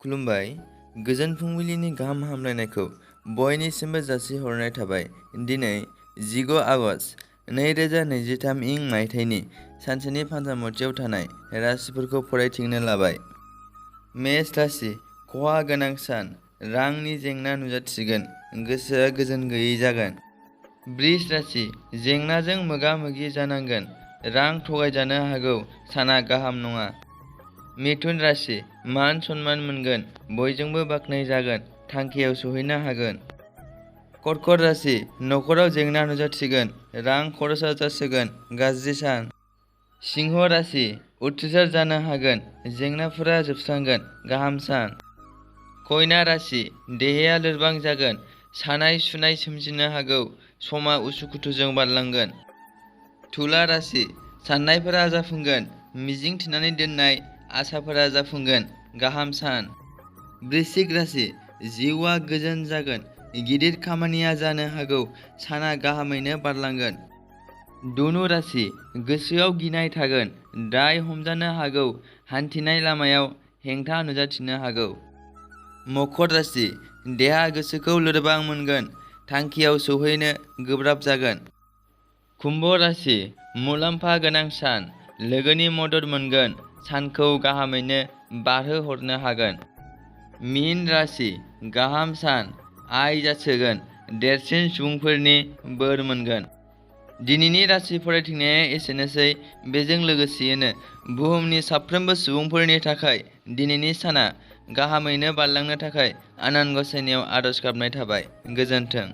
खुलुमबाय। गोजोन फुंबिलिनि गाहाम हामलायनायखौ बयनिसिमबो जासिहरनाय थाबाय। दिनै 15 आगस्ट 2023 इं मायथाइनि सानसेनि फान्जामुथियाव थानाय राशिफोरखौ फरायथिंनो लाबाय। मेष राशि, खहा गोनां सान, रांनि जेंना नुजाथिगोन, गोसोआ गोजोन गैयै जागोन। बृष राशि, जेंनाजों मोगा-मोगि जानांगोन, रां थगायजानो हागौ, साना गाहाम नङा। मिथुन राशि, मान सन्मान मोनगोन, बयजोंबो बाख्नाय जागोन, थांखियाव सौहैनो हागोन। कर्कट राशि, नखराव जेंना नुजाथिगोन, रां खरसा जासोगोन, गाज्रि सान। सिंह राशि, उथ्रिसार जानो हागोन, जेंनाफोरा जोबस्रांगोन, गाहाम सान। कन्या राशि, देहाया लोरबां जागोन, सानाय सुनाय सोमजिनो हागौ, समा उसुखुथुजों बारलांगोन। तुला राशि, साननायफोरा जाफुंगोन, मिजिं थिनानै दोननाय आसाफोरा जाफुंगोन, गाहाम सान। वृश्चिक राशि, जिउआ गोजोन जागोन, गिदिर खामानिया जानो हागौ, साना गाहामैनो बारलांगोन। धनु राशि, गोसोआव गिनाय थागोन, दाय हमजानो हागौ, हान्थिनाय लामायाव हेंथा नुजाथिनो हागौ। मकर राशि, देहा गोसोखौ लोरबां मोनगोन, थांखियाव सौहैनो गोब्राब जागोन। कुम्भ राशि, मुलाम्फा गोनां सान, लोगोनि मदद मोनगोन, सानखौ गाहामैनो बारहोहरनो हागोन। मीन राशि, गाहाम सान, आय जासोगोन, देरसिन सुबुंफोरनि बोर मोनगोन। दिनैनि राशि फरायथिंनाया एसेनोसै। बेजों लोगोसेयैनो बुहुमनि साफ्रोमबो सुबुंफोरनि थाखाय दिनैनि साना गाहामैनो बारलांनो थाखाय आनान गसाइनियाव आरज गाबनाय थाबाय। गोजोन्थों।